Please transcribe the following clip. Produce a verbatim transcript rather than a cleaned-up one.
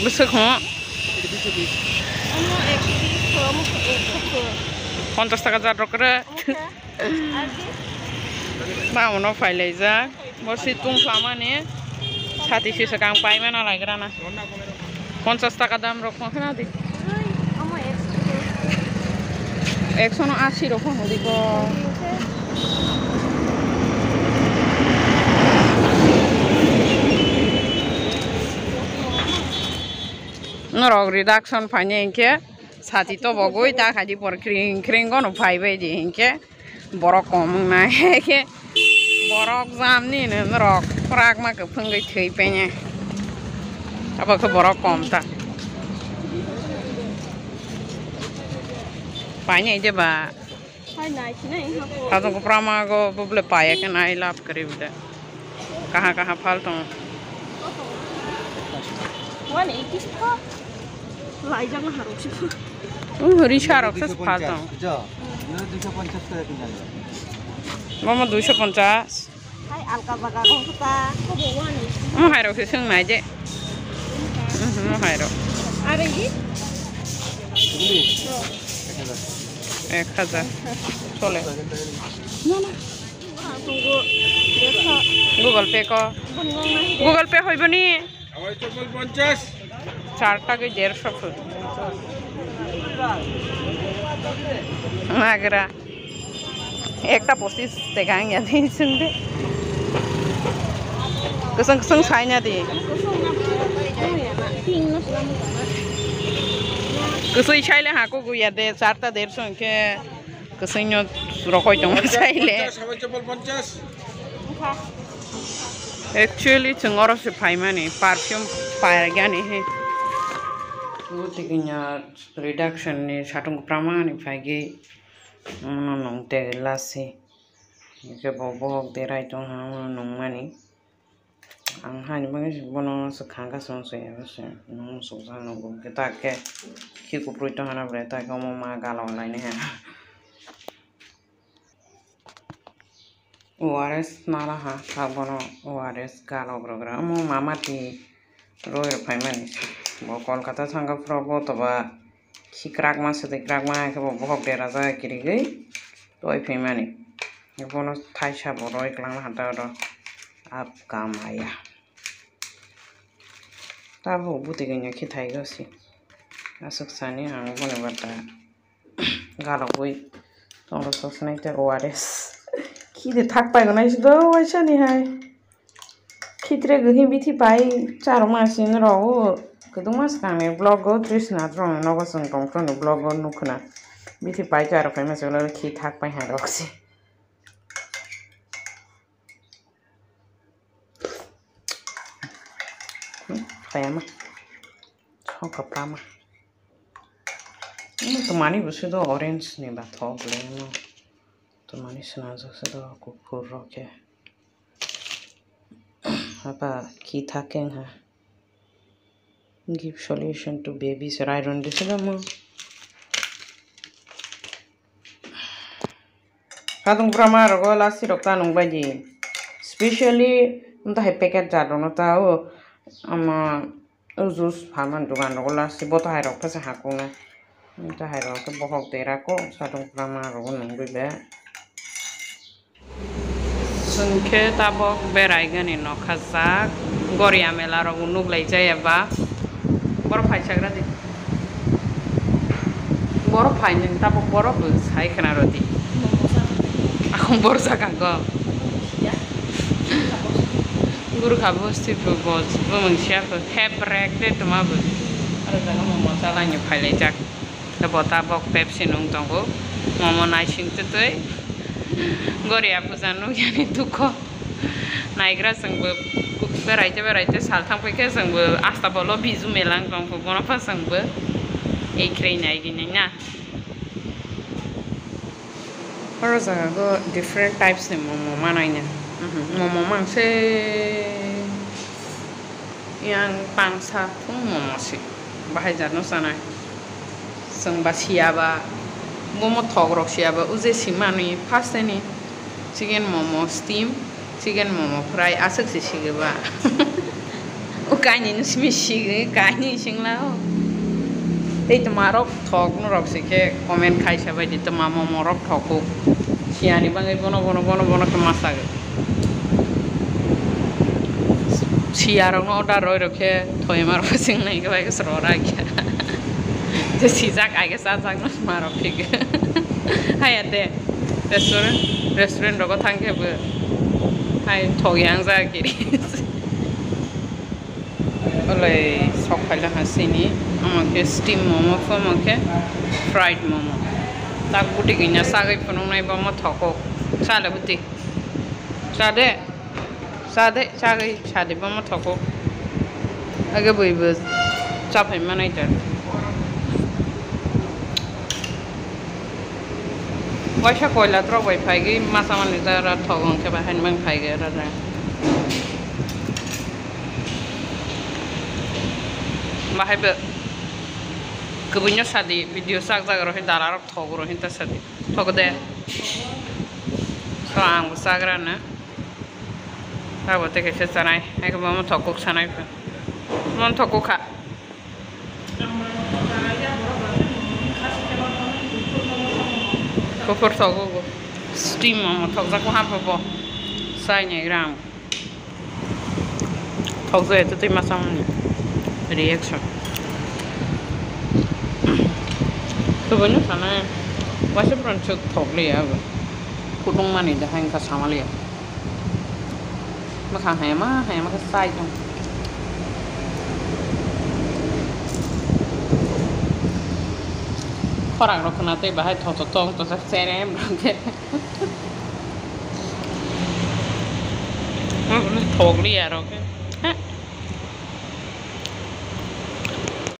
Bwswk hwn? Ponchas taka jar rok kwrwi. Ba uno phailaijak. Bo si tung klamani. Sati si swkang paimana laigrana. Ponchas taka dam rok ma khna di. Ekso no asi rok hwn di ko. Norok reduction phainai hinkhe sati tobogwi ta khaidi por kring kring gono phaibai di hinkhe borok kom wngnai khe borok jamni norok kwrak ma kwphwngwi thwi painai abo khe borok kom ta painai de ba. Hai nai sinai ha ko. Katung kwprama go bubble paya khe nai lap kari bide. Kaha kaha phal tong. One eighty ko. Lai jang harok si. Uh, risa rok se phal tong. Jo. Yo duiso ponchas kore kinjalo. Mama duiso ponchas. Hai alka baga ko ta. Mo hai rok se sung nai je. Mhm, mo hai rok. Are yi? Ek hajar. Chole. Google Pay ko. Google Pay hoibo ni. Char ta ke dershok. Magra. Ekta pochis teka ang ya de sung de. Kusung kusung sai na di. Kusui sai le ha ko guya de char ta dershok hwnkhe. Kwswino rokoi tongma saile. Actually, chwng oro se phaimani, perfume paigani he. Buti kanya reduction ni satung kwpramani phaigwi, ano nung tei lasi. Hingke bo bohok derai tongha, ano nungmani. Ang hani bagwi se bono swkang kha, chwng se abo se nung swkjak nukgo, hwnkhe ta khe khi kuprui tongha na bre, ta khe omo ma galo lainai ha. O R S nara ha, ta bono O R S galo grogra, omo mama twi roi rok phaimani se. Bo Kolkata thangkha phuru bo toba khi kwrakma swtwi kwrakma, hwnkhe bo bohok derajak kirigwi roi phaimani. Bono thaisa bo roi kwlangma ha ta oro. Apkamaya. Tabuk bwtwi kanya khe thaigo se. Aswk sani ang boni bata galogwi tongo sosonai tei O R S. Khide thak paigonai se do waisani hai. Khitre gwi bithi pai charwma sini rw o. Kwdwngma swkangni vlog o tris minute rwngni nogo chwng tongthokni vlog o nukkhwna. Bithi pai charw phaima se ulo khi thak pai hai rok se. Kayama. Songkha pama. Ini tomani busu do orange ni bathok le no. Tomani swnajak se do kuphur rok khe. Apa khi thak keng ha. Give solution to babies. Rai run de se do mo. Kadung pura ma rogo lasi rok ta nung bai di. Specially, nta hai packet jar rok no ta o, ama, o juice pharma dugan rogo lasi bo ta hai rok ta se hakung na. Nta hai rok ta bohok dera ko, sadung pura ma rogo nung bai be. Chwng khe tabok berai gani nokha jak, Goria mela rok nuk lai jaya ba. Borok phai chagra di. Borok phai nang tabok borok bo sai khna rw di. Ang borok jaga go. Gurkha bosti bo bo mung sia ko hebrek de tuma bo. Aro jaga momo chalai ni phai lai jak. Bo tabok Pepsi nung tongo. Momo naising twtwi. Goria puja nuk yani dukho. Naigra chwngbo beraite beraite sal thang paikhe chwngbo asta bolo biju melang tongkho bono pha chwngbo ei khrwi nai rinai na. Oro jaga go different types ni momo manai na. Mhm, momo mang se yang pangsa thung momo si bahai jat no chanai. Chwng ba siya ba, bomo thok rok siya ba, uje si manwi first ni chicken momo steam, chicken momo fry aswk se sigi ba. O Kainwi no simi sigwi kainwi singla o. Tei tma rok thok no rok se khe comment khaisa bai di, tma momo rok thok o. Siyani bangwi bono bono bono bono khe ma sagwi. Siya rok no order roi rok khe thoima rok sing nai khe bai khe sro ra khe. Je sijak ai khe sajak no ma rok thik. Haya de restaurant restaurant rogo thang khe bo hai thok yang ja kiri. Olai sok phaila ha sini, omo khe steam momo, omo khe fried momo. Tak buti gina sagwi phunuknai bo omo thokok. Sale buti. Sade. Sade, sagwi sade bo omo thokok. Age bui bo chaphai manai ta. Waisa koila trok bai phaigwi masa manwi ta ra thok hwnkhe ba hain mang phaigwi ra ra. Bahai bo kwbwino sadi video chak jak rw hin dala rok thok rw hin ta sadi thok de. So ang bo chagra na. Abo te kaisa chanai. Ai ko mo thok kuk sanai. Mo thok kuk kha. Kuphur thogo go. Steam momo thokjak ko hapha bo. Sai ni gram. Thokjak eto tei masa mani reaction. Toboni sana wasa pran chuk thok le ya bo. Kudung mani da hang ka sama le ya. Mwkhang hai ma hai ma khe chai tong. Khorang rok khna tei bahai tho tho tong tong sak cherem rok khe. Thok li ya rok khe.